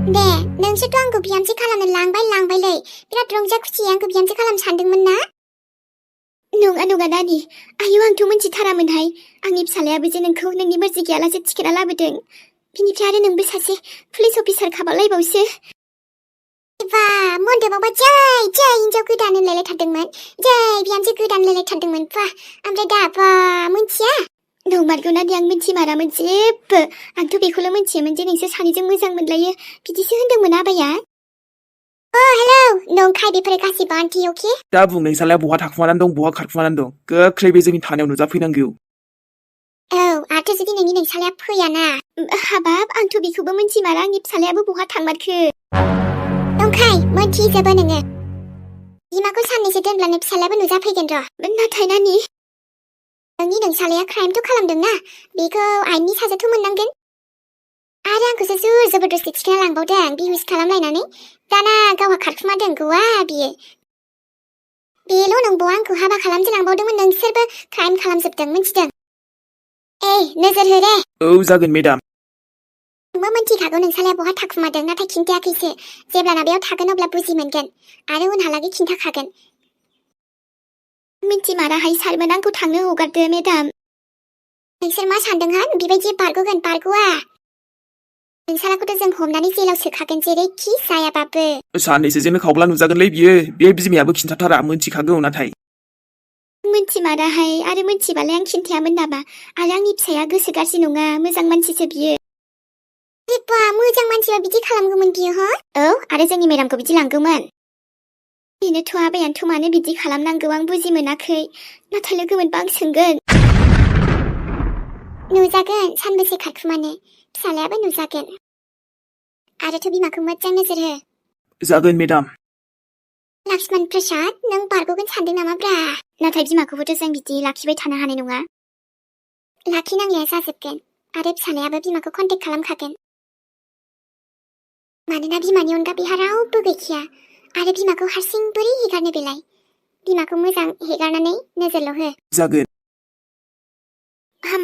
दे नोंसोरथ' आंखौ बिहामजो खालामनो लांबायलै बिराद रंजा खुसि आंखौ बिहामजो खालामनो सानदोंमोन ना नङा नानि आयौ आंथ' मोनथिथारामोनहाय आंनि फिसालायाबो जे नोंखौ नोंनि मर्जि गैयालासे थिखोना लाबोदों बिनिफ्राय आरो नोंबो सासे पुलिस अफिसार खाबालायबावसो बा मन्दपावबा जै हिनजाव गोदान होनलायलायथारदोंमोन जै बिहामजो गोदान होनलायलायथारदोंमोन बा ओमफ्राय दा बा मोनथिया नंमारगौ नानि आं मोनथिमारामोन जेबो आंथ' बेखौल' मोनथियोमोन जे नोंसोर सानैजों मोजां मोनलायो बिदिसो होनदोंमोन आबाया हेलौ नंखाय बेफोर गासिबो आन्टि अके दा बुं नोंसालाया बहा थाखुमानानै दं बहा खारखुमानानै दं गोख्रै बे जोंनि थानायाव नुजाफैनांगौ आरो जुदि नोंनि फिसालाया फैयाना हाबाब आंथ' बेखौबो मोनथिमारा आंनि फिसालायाबो बहा थांमारखो नंखाय मोनथिजोबो नोङो बिमाखौ साननैसो दोनब्लानो फिसालायाबो नुजाफैगोन र' नाथाय नानि नोंनि फिसालाया क्राइमथ' खालामदोंना बेखौ आइननि साजाथ' मोननांगोन आरो आंखौसो जोर जबरदस्ति थिखोना लांबावदों बिहुस खालामलायनानै दाना गावहा खारखुमादों गवा बियो बेल' नंबावा आंखौ हाबा खालामनो लांबावदोंमोन नोंसोरबो क्राइम खालामजोबदों मिथिदों नोजोर हो रे औ जागोन मेडाम नोंबो मोनथिखागौ नोंसालाया बहा थाखुमादों नाथाय खिन्थायाखैसो जेब्लाना बेयाव थागोन अब्ला बुजि मोनगोन आरो उनहालागै खिन्थाखागोन मिथिमाराहाय सारमोन आंखौ थांनो हगारदो मेडाम नोंसोर मा सानदोंहा बेबायदि बारग'गोन बारग'आ नोंसालाखौथ' जों हमनानै जेलाव सोखागोन जेरैखि जायाबाबो साननैसोजोंनो खावब्ला नुजागोनलै बियो बे बिमायाबो खिन्थाथारा मोनथिखागौ नाथाय मोनथिमाराहाय आरो मोनथिबालाय आं खिन्थायामोन नामा आरो आंनि फिसाया गोसो गाज्रि नङा मोजां मानसिसो बियो बा मोजां मानसिबा बिदि खालामगौमोन बियो औ आरो जोंनि मेडामखौ बिदि लांगौमोन बेनोथ' आबायानोथ' मानो बिदि खालामनांगौ आं बुजि मोनाखै नाथाय लोगो मोनबा आं सोंगोन नुजागोन सानबेसे खारखुमानो फिसालायाबो नुजागोन आरोथ' बिमाखौ मोजां नोजोर हो जागोन मेडाम लक्ष्मण प्रसाद नों बारग'गोन सानदों नामाब्रा नाथाय बिमाखौबोथ' जों बिदि लाखिबाय थानो हानाय नङा लाखिनांनाया जाजोबगोन आरो फिसालायाबो बिमाखौ कन्टेक्ट खालामखागोन मानोना बिमानि अनगा बिहा रावबो गैखाया आरो बिमाखौ हारसिं बोरै हेगारनो बेलाय बिमाखौ मोजां हेगारनानै नोजोरल' हो जागोन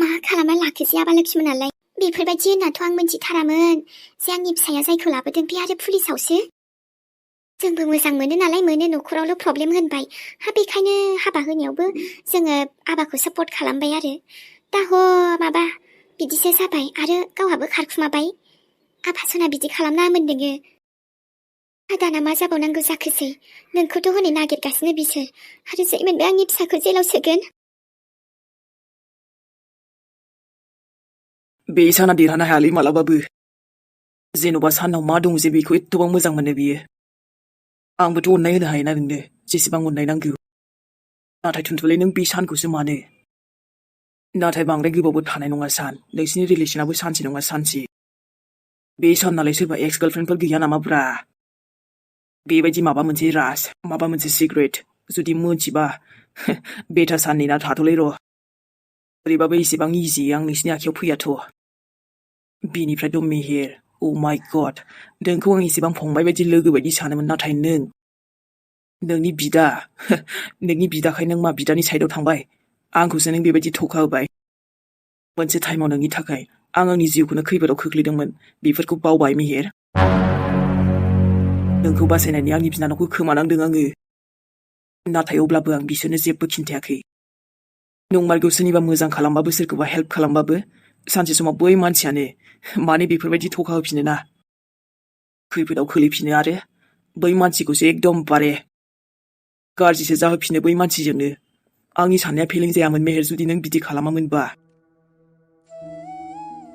मा खालामना लाखोसै आबा लक्ष्मणालाय बेफोरबायदि होननाथ' आं मोनथिथारामोन जे आंनि फिसाया जायखौ लाबोदों बे आरो पुलिसावसो जोंबो मोजां मोनो नालाय मोनो न'खरावल' प्रब्लेम होनबाय बेखायनो हाबा होनायावबो जोङो आबाखौ सापर्ट खालामबाय आरो दा माबा बिदिसो जाबाय आरो गावहाबो खारखुमाबाय आफा सना बिदि खालामनाङामोन नोङो दाना मा जाबावनांगौ जाखोसै नोंखौथ' हनै नागिरगासिनो बिसोर आरो जैमोनबो आंनि फिसाखौ जेलाव सोगोन बे साना देरहानो हायालै मालाबाबो जेन'बा सानाव मा दं जे बेखौ एथबां मोजां मोनो बियो आंबोथ' अननाय होनो हायोना नोंनो जेसेबां अननाय नांगौ नाथाय थुनथुलै नों बे सानखौसो मानो नाथाय बांद्राय गोबावबो थानाय नङा सान नोंसिनि रिलेसनाबो सानसे नङा सानसे बे सान नालाय सोरबा एक्स गार्लफ्रेन्डफोर गैया नामाब्रा बेबायदि माबा मोनसे राज माबा मोनसे सिक्रेट जुदि मोनथिबा बेटा साननि ना थाथ'लै र' ओरैबाबो एसेबां इजि आं नोंसिनि आखायाव फैयाथ' बिनिफ्रायथ' मेहेर अ माय गड नोंखौ आं एसेबां फंबाय बायदि लोगो बायदि सानोमोन नाथाय नोंनि बिदाखाय नों मा बिदानि साइडआव थांबाय आंखौसो नों बेबायदि धोखा होबाय मोनसे टाइमाव नोंनि थाखाय आं आंनि जिउखौनो खैफोदाव खोख्लैदोंमोन बेफोरखौ बावबाय मेहेर नोंखौ बासायनायनि आंनि बिनानावखौ खोमानांदों आङो नाथाय अब्लाबो आं बिसोरनो जेबो खिन्थायाखै नंमारगौ सोरनिबा मोजां खालामबाबो सोरखौबा हेल्प खालामबाबो सानसे समाव बै मानसियानो माने बेफोरबायदि धोखा होफिनो ना खैफोदाव खोलैफिनो आरो बै मानसिखौसो एकदमबारे गाज्रिसो जाहोफिनो बै मानसिजोंनो आंनि साननाया फेलें जायामोन मेहेर जुदि नों बिदि खालामामोनबा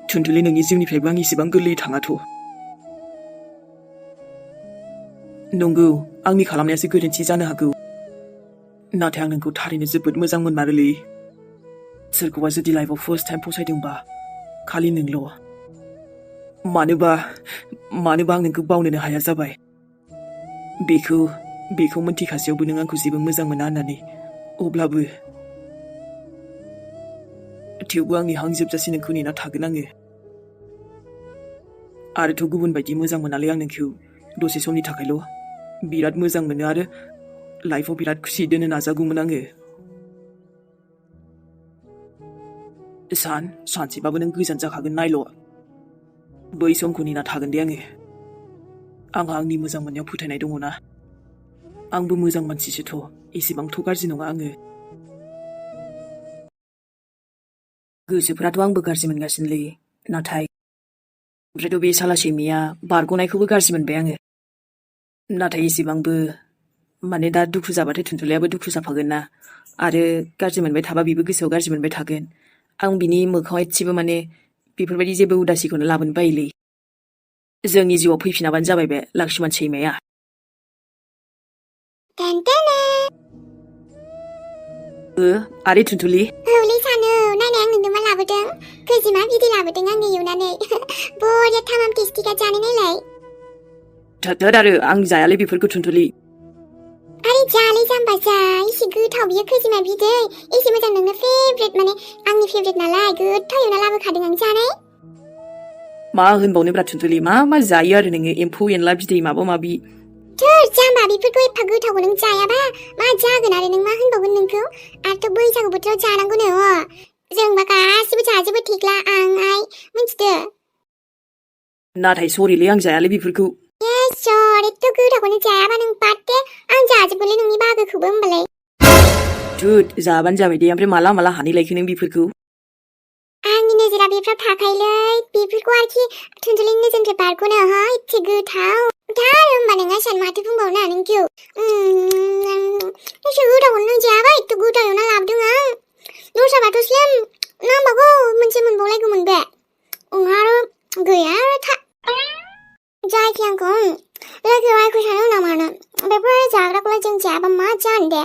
थुनथुलि नोंनि जिउनिफ्रायबो आं एसेबां गोरलैयै थाङाथ' नंगौ आंनि खालामनायासो गोरोन्थि जानो हागौ नाथाय आं नोंखौ थारैनो जोबोद मोजां मोनमारोलै सोरखौबा जुदि लाइफआव फार्स्ट टाइम फसायदोंबा खालि नोंल' मानोबा आं नोंखौ बावनोनो हाया जाबाय बेखौ मोनथिखासेयावबो नों आंखौ जेबो मोजां मोना होननानै अब्लाबो थेवबो आंनि हां जोबजासे नोंखौ नेना थागोन आङो आरोथ' गुबुन बायदि मोजां मोनालै आं नोंखौ दसे समनि थाखायल' बिराद मोजां मोनो आरो लाइफआव बिराद खुसियै दोननो नाजागौमोन आङो सानसेबाबो नों गोजान जाखागोन नायल' बै समखौ नेना थागोन दे आङो आंहा आंनि मोजां मोननायाव फोथायनाय दङना। आंबो मोजां मानसिसोथ', एसेबांथ' गाज्रि नङा आङो। गोसोफ्राथ' आंबो गाज्रि मोनगासिनोलै, नाथाय ओमफ्रायथ' बे साला सैमाया बारग'नायखौबो गाज्रि मोनबाय आङो। नाथाय एसेबांबो माने दा दुखु जाबाथाय थुनथुलायाबो दुखु जाफागोन ना, आरो गाज्रि मोनबाय थाबा बेबो गोसोआव गाज्रि मोनबाय थागोन। आं बिनि मोखाङाव एसेबो माने बेफोरबायदि जेबो उदासिखौनो लाबोनो बायोलै। जोंनि जिउआव फैफिनाबानो जाबाय बे लाक्ष्मण सैमाया। आरे थुनथुलि। औलै सानो, नायनाय आं नोंनो मा लाबोदों? खैजिमा बिदै लाबोदों आङो एवनानै। बरिया थामाम टेस्टिखा, जानो नायलाय। थोद आरो आं जायालै बेफोरखौ थुनथुलि। आरे जालै जाम्बा जा, एसे गोथाव बियो खैजिमा बिदै, एसे मोजां नोंनो फेभरेट, माने आंनि फेभरेट नालाय, गोथाव एवना लाबोखादों आं, जानाय। मा होनबावनोब्रा थुनथुलि, मा जायो आरो नोङो एम्फौ एनला बिदै माबा माबि। थोद जाम्बा, बेफोरखौ एफा गोथावखौ नों जायाबा मा जागोन आरो नों मा होनबावगोन नोंखौ? आरोथ' बैसागु बोथोराव जानांगौनो जोंबा गासिबो जाजोबो थेख्ला आं आइ, मिन्थिदो? नाथाय सरिलै आं जायालै बेफोरखौ। सर, एथ' गोथावखौनो जायाबा नों बाद दे, आं जाजोबगोनलै नोंनि बाहागोखौबो होमबालाय। थोद जाबानो जाबाय दे, ओमफ्राय माला हानैलायखो नों बेफोरखौ? आंनि नोजोरा बेफ्राव थाखायोलै, बेफोरखौ आरोखि थुनथुलिनि नोजोरनिफ्राय बारग'नो एसे गोथाव। दा होमबा नोङा सान माथो बुंबावनो नोंखौ? एसे गोथावखौनो नों जायाबा, एथ' गोथाव एवना लाबोदों आं। दस्राबाथ' स्लेम नांबावगौ मोनसे मोनबावलायगौमोन बे। आरो गैया जायखि आंखौ लोगोआव आइखौ सानो होना मानो? बेफोर जाग्राखौलाय जों जायाबा मा जानो दे?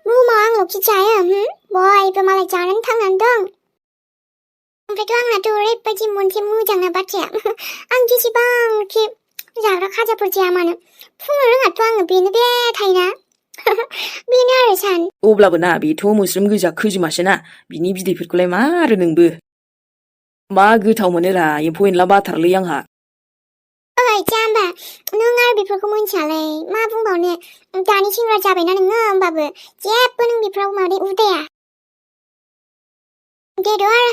बुहुमाव आंल'खि जायो, बयबो मालाय जानानै थांनानै दं। ओमफ्रायथ' आंनाथ' ओरैबायदि मोनसे मोजांना बाथ्राया, आं जेसेबांखि जाग्रा खाजाफोर जाया मानो, फुंनो रोङाथ' आङो बेनो बे थायोना। बेनो आरो सान। अब्लाबो ना, बेथ' मोस्रोम गोजा खैजिमासो ना, बिनि बिदैफोरखौलाय मा आरो नोंबो? मा गोथाव मोनोरा, एम्फौ एनला बाथारलै आंहा। ओइ जाम्बा, नों आरो बेफोरखौ मिन्थियालै, मा बुंबावनो? दानि सेंग्रा जाबायना नोङो, होमबाबो जेबो नों बेफोराव मादै उदाया। देद' आरो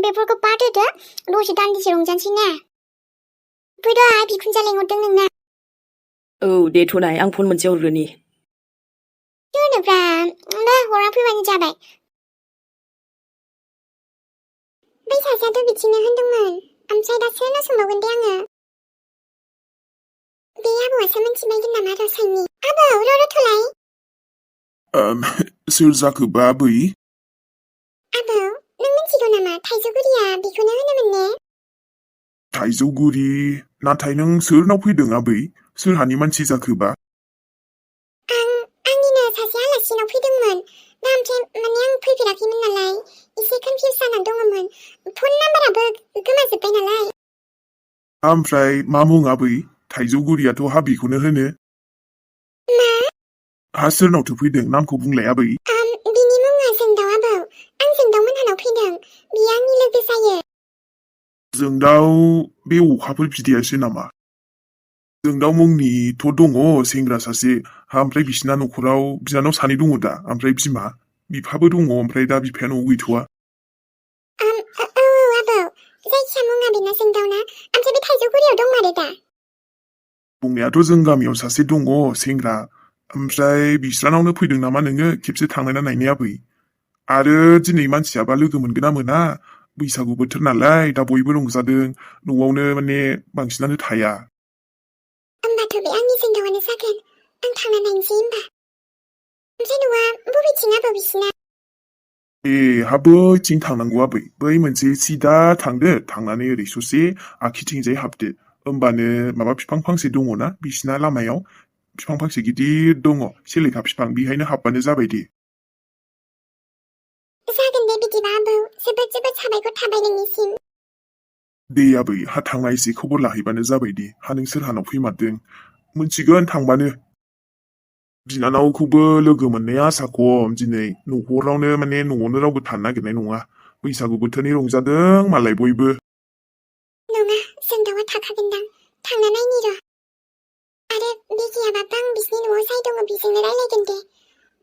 बेफोरखौ बाद होदो, दसे दान्दिसे रंजानोसै ने? फैद' आइ, बिखुनजोआ लेंहरदों नोंना। औ देथ'नाय, आं फन मोनसे हरग्रोनि। दोनोब्रा, दे हरना फैबानो जाबाय। बै सासेयाथ' बिदिनो होनदोंमोन, ओमफ्राय दा सोरनाव सोंबावगोन दे आङो? बे आबौआसो मिन्थिबायगोन नामा रसायनि? आबौ, र' थलाय। सोर जाखोबा आबै? आबौ, नों मिन्थिगौ नामा थाइजौगुरिया बेखौनो होनोमोन ने? थाइजौगुरि? नाथाय नों सोरनाव फैदों आबै? सोरहानि मानसि जाखोबा? आंनिनो सासे आलासिनाव फैदोंमोन। दा ओमफ्राय माने आं फैफेराखैमोन नालाय, एसे कनफिउस जाना दङमोन। फन नाम्बाराबो गोमाजोब्बाय नालाय। ओमफ्राय मा मुं आबै? थाइजौगुरियाथ' हा बेखौनो होनो। मा? हा सोरनावथो फैदों? नामखौ बुंलाय आबै। बिनि मुङा जोंदाव आबौ। आं जोंदाव मोनहानाव फैदों। बियो आंनि लोगो जायो। जोंदाव बे अखाफोर बिदैयासो नामा? जोंदाव मुंनिथ' दङ सेंग्रा सासे, ओमफ्राय बिसिना न'खराव बिनानाव सानै दङ दा, ओमफ्राय बिमा बिफाबो दङ, ओमफ्राय दा बिफाया न'आव गैथ'वा। औ आबौ, जायखिया मुङा बेना जोंदावना, ओमफ्राय बे थाइजौगुरियाव दंमारो दा? दंनायाथ' जों गामियाव सासे दङ सेंग्रा, ओमफ्राय बिस्रानावनो फैदों नामा नोङो खेबसे थांनायना नायनाय आबै? आरो दिनै मानसियाबा लोगो मोनगोन ना मोना? बैसागु बोथोर नालाय, दा बयबो रंजादों, न'आवनो माने बांसिनानो थाया। होमबाथ' बे आंनि जोंदावानो जागोन। आं थांना नायनोसै होमबा। ओमफ्राय न'आ बबेथिं आबौ बिसिना? हा बैथिं थांनांगौ आबै, बै मोनसे सिदा थांदो, थांनानै ओरै ससे आखिथिंजाय हाबदो, होमबानो माबा बिफां फांसे दङना बिसिना लामायाव, बिफां फांसे गिदिर दङ, सिलिखा बिफां, बेहायनो हाबबानो जाबाय दे। जागोन दे बिदिबा आबौ, जोबोद साबायखर थाबाय नोंनिसिम। दे आबै, हा थांना एसे खबर लाहैबानो जाबाय दे, हा नों सोरहानाव फैमारदों मोनथिगोन थांबानो। बिनानावखौबो लोगो मोननाया आसा खम दिनै, न'खरावनो माने न'आवनो रावबो थानो नागिरनाय नङा, बैसागु बोथोरनि रंजादों मालाय बयबो। नङा, जोंदावा थाखागोनदां, थांना नायनि र'। आरो बे गैयाबाबो आं बिसिनि न'आव जाय दङ बेजोंनो रायलायगोन दे।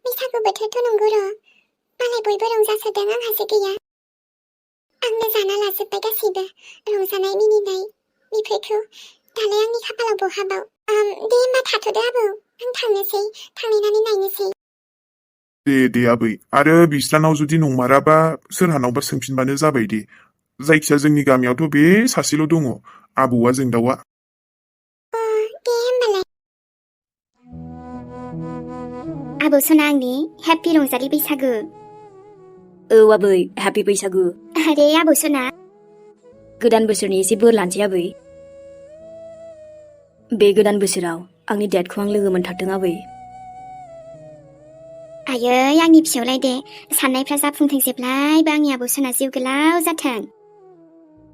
बैसागु बोथोरथ' नंगौ र', मालाय बयबो रंजासोदों, आंहासो गैया। आंनो जाना लाजोब्बाय गासैबो, रंजानाय मिनिनाय बेफोरखौ। दालाय आंनि खाफालाव बहाबाव दे होमबा थाथ'दो आबौ आं थांनोसै थांनानै नायनोसै दे आबै आरो बिस्रानाव जुदि नंमाराबा सोरहानावबा सोंफिनबानो जाबाय दे जायखिया जोंनि गामियावथ' बे सासेल' दङ आबौआ जोंदाउआ दे होमबालाय आबौ सना आंनि हेपि रंजालि बैसागु आबै हेपि बैसागु आरे आबौ सना गोदान बोसोरनि एसे बोर लानोसै आबै बे गोदान बोसोराव आंनि डेडखौ आं लोगो मोनथारथों आबै आयै आंनि फिसौलाय दे साननायफ्रा जाफुंथों जेब्लायबो आंनि आबौ सना जिउ गोलाव जाथों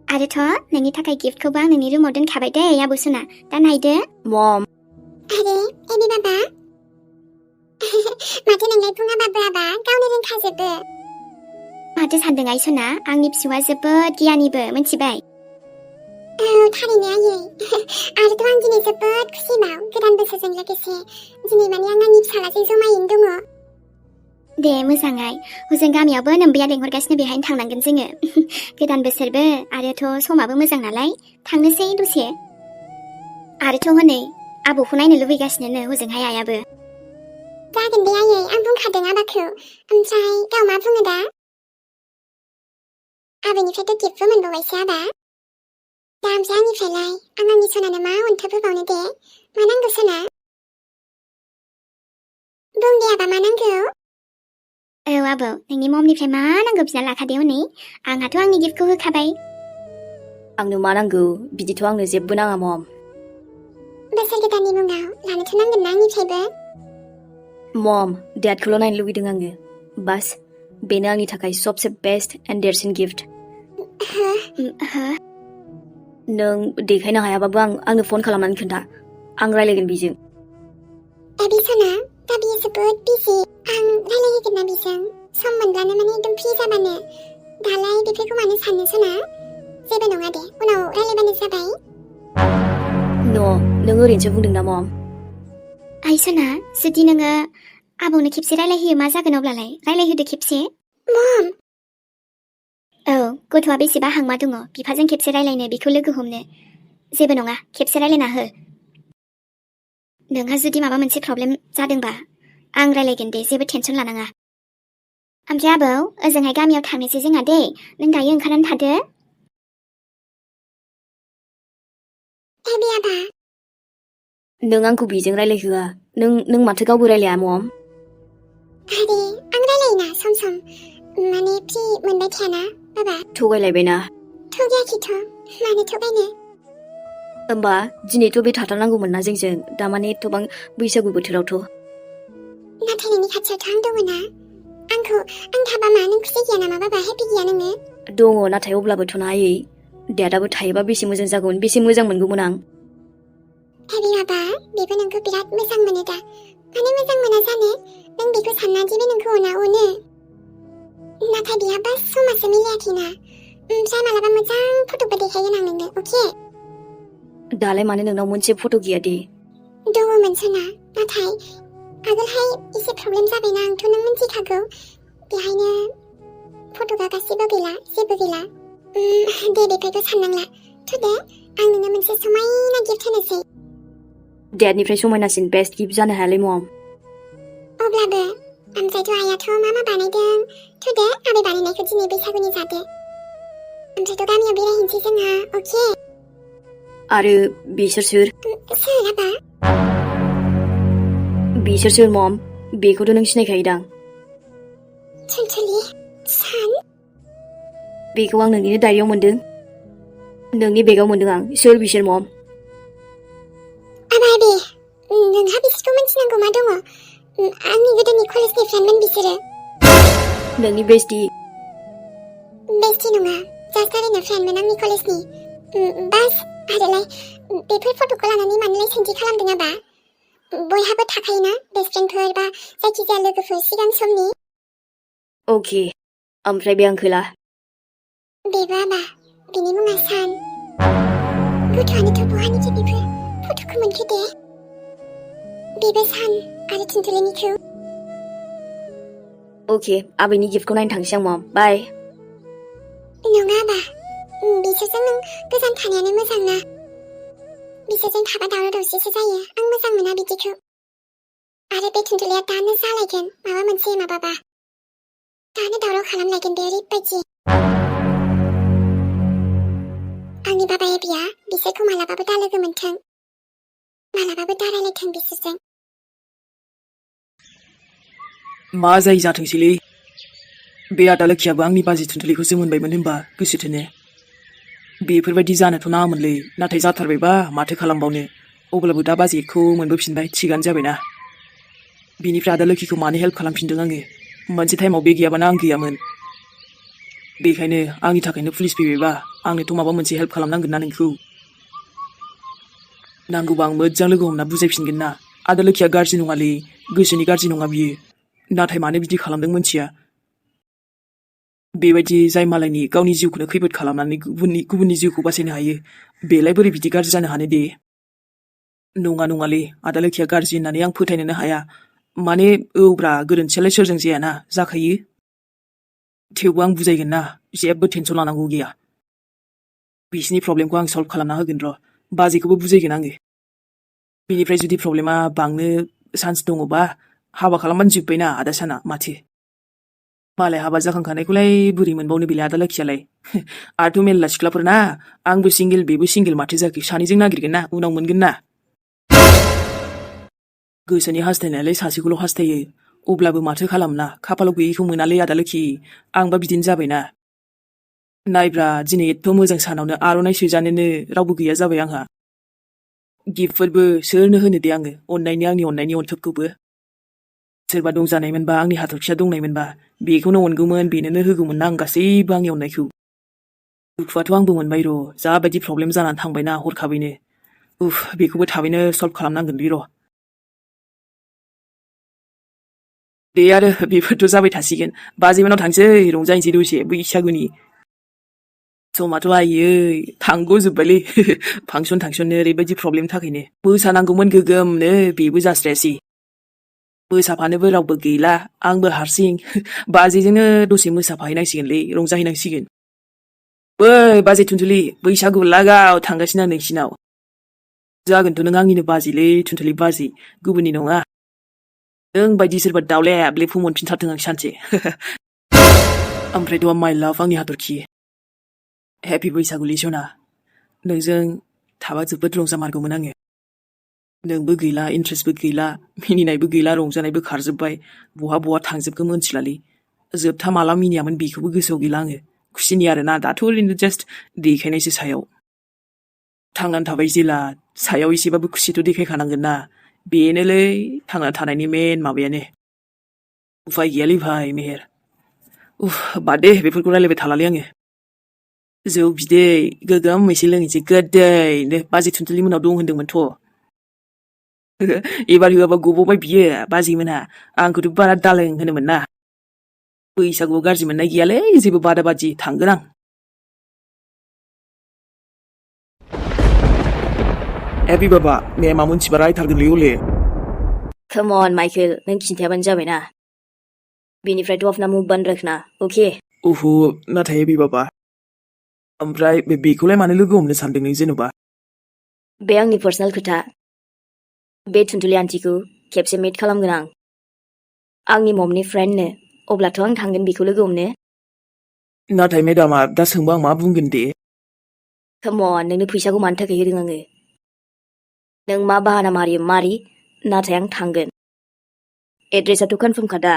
आरोथ' नोंनि थाखाय गिफ्टखौबो आं नोंनि रुमाव दोनखाबाय दे आबौ सना दा नायदो मम आरे एमि बाबा माथो नोंलाय बुङाबाबो आबा गावनो रोंखाजोबो माथो सानदों आइ सना आंनि फिसौआ जोबोद गियानिबो मिथिबाय औ थारैनो आयै आरोथ' आं दिनै जोबोद खुसिबाव गोदान बोसोरजों लोगोसे दिनै माने आं आंनि फिसालाजों जमायैनो दङ दे मोजाङै हजों गामियावबो नोम्बैया लेंहरगासिनो बेहायनो थांनांगोन जोङो गोदान बोसोरबो आरोथ' समाबो मोजां नालाय थांनोसै दसे आरोथ' हनै आबौखौ नायनो लुबैगासिनो हजोंहाय आइयाबो जागोन दे आयै आं बुंखादों आबाखौ ओमफ्राय गाव मा बुङो दा आबैनिफ्रायथ' गिफ्टबो मोनबावबायसो आबा दा ओमफ्राय आंनिफ्रायलाय आं आंनि सनानो मा अनथोब होबावनो दे मा नांगौ सना बुं दे आबा मा नांगौ औ आबौ नोंनि ममनिफ्राय मा नांगौ बिना लाखादे हनै आंहाथ' आंनि गिफ्टखौ होखाबाय आंनो मा नांगौ बिदिथ' आंनो जेबो नाङा मम बोसोर गोदाननि मुङाव लानोथ' नांगोन ना आंनिफ्रायबो मम डेडखौल' नायनो लुगैदों आङो बास बेनो आंनि थाखाय सबसे बेस्ट एन्ड देरसिन गिफ्ट नों देखायनो हायाबाबो आंनो फन खालामनानै खोन्था आं रायलायगोन बिजों एबि सना दा बियो जोबोद बिजि आं रायलायहैगोन ना बिजों सम मोनब्लानो माने एकदम फ्रि जाबानो दालाय बेफोरखौ मानो साननो सना जेबो नङा दे उनाव रायलायबानो जाबाय नों ओरैनोसो बुंदों ना मम आइ सना जुदि नोङो आबौनो खेबसे रायलायहोयो मा जागोन अब्लालाय रायलायहोदो खेबसे मम औ गथ'आ बेसेबा हांमा दङ बिफाजों खेबसे रायलायनो बिखौ लोगो हमनो जेबो नङा खेबसे रायलायना हो नोंहा जुदि माबा मोनसे प्रब्लेम जादोंबा आं रायलायगोन दे जेबो टेनसन लानाङा ओमफ्राय आबौ ओजोंहाय गामियाव थांनोसै जोंहा दे नों दायो ओंखारनानै थादो आबा नों आंखौ बिजों रायलायहोआ नों माथो गावबो रायलाया मम आरे आं रायलायोना सम सम माने फ्रि मोनबाय थायाना बाबा थगायलायबायना थगायाखैथ' मानो थगायनो होमबा दिनैथ' बे थाथारनांगौमोन ना जोंजों दामाने एथबां बैसागु बोथोरावथ' नाथाय नोंनि खाथियावथ' आं दङ ना आं थाबा मा नों खुसि गैया नामा बाबा हेपि गैया नोङो दङ नाथाय अब्लाबोथ' नायै डेडआबो थायोबा बेसे मोजां जागौमोन बेसे मोजां मोनगौमोन आं हेपि बाबा बेबो नोंखौ बिराद मोजां मोनो दा माने मोजां मोना जानो नों बेखौ सानना दि बे नोंखौ अनो नाथाय बिहा बास समासो मिलायाखैना ओमफ्राय मालाबा मोजां फट'बो देखायगोन आं नोंनो अके दालाय मानो नोंनाव मोनसे फट' गैया दे दङमोन सना नाथाय आगोलहाय एसे प्रब्लेम जाबायना आंथ' नों मिन्थिखागौ बेहायनो फट'आ गासिबो गैला जेबो गैला दे बेफोरखौ साननांला थ' दे आं नोंनो मोनसे समायना गिफ्ट होनोसै डेडनिफ्राय समायनासिन बेस्ट गिफ्ट जानो हायालै मम अब्लाबो ओमफ्रायथ' आइयाथ' मा बानायदों थ' दे आबै बानायनायखौ दिनै बैसागुनि जादो ओमफ्रायथ' गामियाव बेरायहैनोसै जोंहा अके आरो बिसोर सोर आबा बिसोर सोर मम बेखौथ' नों सिनायखायोदां चुलचुलि सान बेखौ आं नोंनिनो डायरियाव मोनदों नोंनि बेगाव मोनदों आं सोर बिसोर मम आबा दे नोंहा बिसोरखौ मिन्थिनांगौ मा दङ आंनि गोदोनि कलेजनि फ्रेन्डमोन बिसोरो नोंनि बेस्टि नङा जास्ट ओरैनो फ्रेन्डमोन आंनि कलेजनि बास आरोलाय बेफोर फट'खौ लानानै मानोलाय सोंथि खालामदों आबा बयहाबो थाखायोना बेस्ट फ्रेन्डफोर बा जायखिजाया लोगोफोर सिगां समनि अके ओमफ्राय बे आंखोला बेबो आबा बिनि मुङा सान गथ'आनोथ' बहानिथो बेफोर फट'खौ मोनखो दे बेबो सान आरो थुनथुलिनिखौ अके आबैनि गिफ्टखौ नायनो थांसै आं मम बाय नङा आबा बिसोरजों नों गोजान थानायानो मोजां ना बिसोरजों थाबा दावराव दावसिसो जायो आं मोजां मोना बिदिखौ आरो बे थुनथुलिया दानो जालायगोन माबा मोनसे माबाबा दानो दावराव खालामलायगोन बे ओरैबायदि आंनि बाबा एबिया बिसोरखौ मालाबाबो दा लोगो मोनथों मालाबाबो दा रायलायथों बिसोरजों मा जायो जाथोंसैलै बे आदा लोखियाबो आंनि बाजै थुनथुलिखौसो मोनबायमोन होनबा गोसो थोनो बेफोरबायदि जानोथ' नाङामोनलै नाथाय जाथारबायबा माथो खालामबावनो अब्लाबो दा बाजैखौ मोनबोफिनबाय थिगानो जाबायना बिनिफ्राय आदा लोखिखौ मानो हेल्प खालामफिनदों आङो मोनसे टाइमाव बे गैयाबानो आं गैयामोन बेखायनो आंनि थाखायनो पुलिस फैबायबा आंनोथ' माबा मोनसे हेल्प खालामनांगोन ना नोंखौ नांगौबा आं मोजां लोगो हमना बुजायफिनगोन ना आदा लोखिया गाज्रि नङालै गोसोनि गाज्रि नङा बियो नाथाय मानो बिदि खालामदों मोनथिया बेबायदि जाय मालायनि गावनि जिउखौनो खैफोद खालामनानै गुबुननि जिउखौ बासायनो हायो बेलाय बोरै बिदि गाज्रि जानो हानो दे नङालै आदा लोखिया गाज्रि होननानै आं फोथायनोनो हाया माने औब्रा गोरोन्थियालाय सोरजों जायाना जाखायो थेवबो आं बुजायगोन ना जेबो टेनसन लानांगौ गैया बिसिनि प्रब्लेमखौ आं सल्भ खालामना होगोन र' बाजैखौबो बुजायगोन आङो बिनिफ्राय जुदि प्रब्लेमा बांनो चान्स दङबा हाबा खालामबानो जोब्बायना आदा साना माथो मालाय हाबा जाखांखानायखौलाय बोरै मोनबावनो बेलाय आदा लोखियालाय आरथ' मेरला सिख्लाफोर ना आंबो सिंगेल बेबो सिंगेल माथो जाखो सानैजों नागिरगोन ना उनाव मोनगोन ना गोसोनि हास्थायनायालाय सासेखौल' हास्थायो अब्लाबो माथो खालामना खाफालाव गैयैखौ मोनालै आदा लोखि आंबा बिदिनो जाबायना नायब्रा दिनै एथ' मोजां सानावनो आर'नाइ सोजानोनो रावबो गैया जाबाय आंहा गिफ्टफोरबो सोरनो होनो दे आङो आंनि अननायनि अनथोबखौबो सोरबा दंजानायमोनबा आंनि हाथरखिया दंनायमोनबा बेखौनो अनगौमोन बेनोनो होगौमोन ना आं गासैबो आंनि अननायखौ दुखुआथ' आंबो मोनबाय र' जाबायदि प्रब्लेम जानानै थांबायना हरखाबैनो बेखौबो थाबैनो सल्भ खालामनांगोन बे र' दे आरो बेफोरथ' जाबाय थासिगोन बाजैमोनाव थांसै रंजाहैसै दसे बैसागुनि समाथ' आयै थांग'जोब्बायलै फांसननो ओरैबायदि प्रब्लेमनि थाखायनो मोसानांगौमोन गोगोमनो बेबो जास्रायासै मोसाफानोबो रावबो गैला आंबो हारसिं बाजैजोंनो दसे मोसाफाहैनांसिगोनलै रंजाहैनांसिगोन बै बाजै थुनथुलि बैसागु लागाव थांगासिनो आं नोंसिनाव जागोनथ' नों आंनिनो बाजैलै थुनथुलि बाजै गुबुननि नङा नों बायदि सोरबा दावलेब मोनफिनथारथों आं सानसे ओमफ्रायथ' माइ लाभ आंनि हाथरखि हेपि बैसागुलै सना नोंजों थाबा जोबोद रंजामारगौमोन आङो नोंबो गैला इन्ट्रेस्टबो गैला मिनिनायबो गैला रंजानायबो खारजोब्बाय बहा थांजोबखो मोनथिलालै जोबथा माला मिनियामोन बेखौबो गोसोआव गैला आङो खुसिनि आरोना दाथ' ओरैनो जास्ट देखायनायसो सायाव थांनानै थाबाय जेला सायाव एसेबाबो खुसिथ' देखायखानांगोन ना बेनोलै थांना थानायनि मेन माबायानो उफाय गैयालै भाइ मेहेर बाद दे बेफोरखौ रायलायबाय थालालै आङो जौ बिदै गोगोम एसे लोंहैसै गोदैनो बाजै थुनथुलि मोनाव दं होनदोंमोनथ' एबार होआबा गबावबाय बियो बाजैमोनहा आंखौथ' बारा दालों होनोमोन ना बैसागुआव गाज्रि मोननाय गैयालै जेबो बादा बादि थांगोन आं हेपि बाबा मेमा मोनथिबा रायथारगोनलै हले Come on, Michael. नों खिन्थायाबानो जाबायना बेनिफ्रायथ' अपना मुख बन्द रखना ओके नाथाय हेपि बाबा ओमफ्राय बेखौलाय मानो लोगो हमनो सानदों नों जेन'बा बे आंनि पार्सनेल खोथा बे थुनथुलि आन्टिखौ खेबसे मिट खालामगोन आं आंनि ममनि फ्रेन्डनो अब्लाथ' आं थांगोन बेखौ लोगो हमनो नाथाय मेडामा दा सोंबा आं मा बुंगोन दे Come on, नोंनो फैसाखौ मानि थाखाय होदों आङो नों मा बाहाना मारि नाथाय आं थांगोन एड्रेसाथ' कनफार्म खादा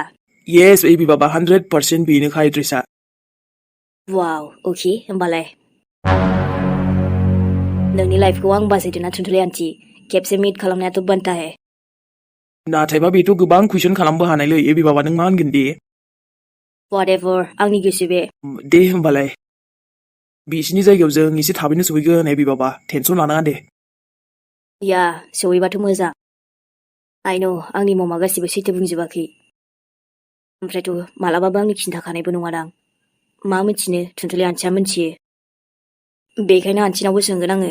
येस हेपि बाबा 100% बेनोखा एड्रेसा वाव ओके होमबालाय नोंनि लाइफखौ आं बासायदों ना थुनथुलि आन्टि खेबसे मिट खालामनायाथ' बनता है नाथायबा बेथ' गोबां कुइसन खालामबो हानायलै हेपि बाबा नों मा होनगोन दे whatever आंनि गोसो बे दे होमबालाय बिसिनि जायगायाव जों एसे थाबैनो सहैगोन हेपि बाबा टेनसन लानाङा दे या सहैबाथ' मोजां I know आंनि ममा गासिबो सैथो बुंजोबाखै ओमफ्रायथ' मालाबाबो आंनि खिन्थाखानायबो नङादां मा मिथिनो थुनथुलि आन्टिया मिथियो बेखायनो आन्टिनावबो सोंगोन आङो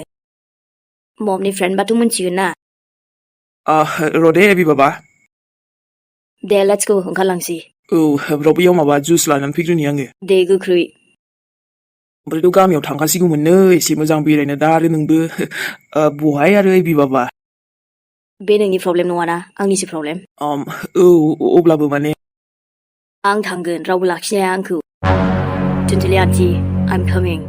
ममनि फ्रेन्डबाथ' मिथिगोन ना र' दे हेपि बाबा दे लेट्स गो ओंखारलांसै र' बैयाव माबा जुस लानानै फैग्रोनि आङो दे गोख्रै ओमफ्रायथ' गामियाव थांखासिगौमोननो एसे मोजां बेरायनो दा आरो नोंबो बहाय आरो एबि बाबा बे नोंनि प्रब्लेम नङाना आंनिसो प्रब्लेम औ अब्लाबो माने आं थांगोन रावबो लाखिनो हाया आंखौ टुनटुलि आन्टि आइम कामिं